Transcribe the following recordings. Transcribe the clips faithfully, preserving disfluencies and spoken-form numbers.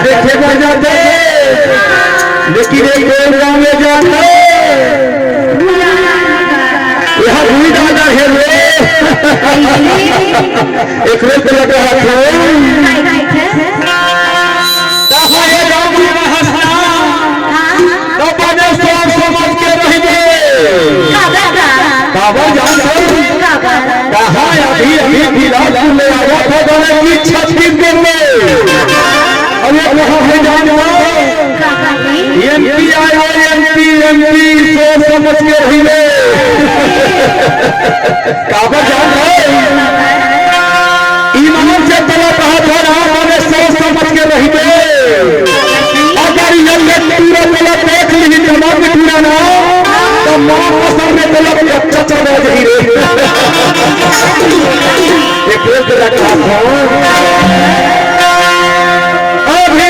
देखे बर जाथे, लेकिन एक और गांव में जाथे। यहाँ हुई दादा हे रे। एकरे तो लगा हाथ हो। कहाँ ये गांव में रहस ना? तो बने सोच समझ के रहिबे। काबर जान कर? कहाँ अभी, अभी बिलासपुर ले आया था, जाने की छत्तीसगढ़ में। अरे कहाँ है जान कर? एमपी आया, एमपी, एमपी, सोच समझ के रहिबे। काबर जान कर? ईमान से तोला कहा था ना, बने सोच समझ के रहिबे। अगर ये व्यक्ति रे तोला देख ली, जमा मिटूरा ना, तो माँ कसम में तोला कच्चा चबा जाही रे। एक एक रखा था। अभी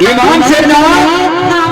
ईमान से ना।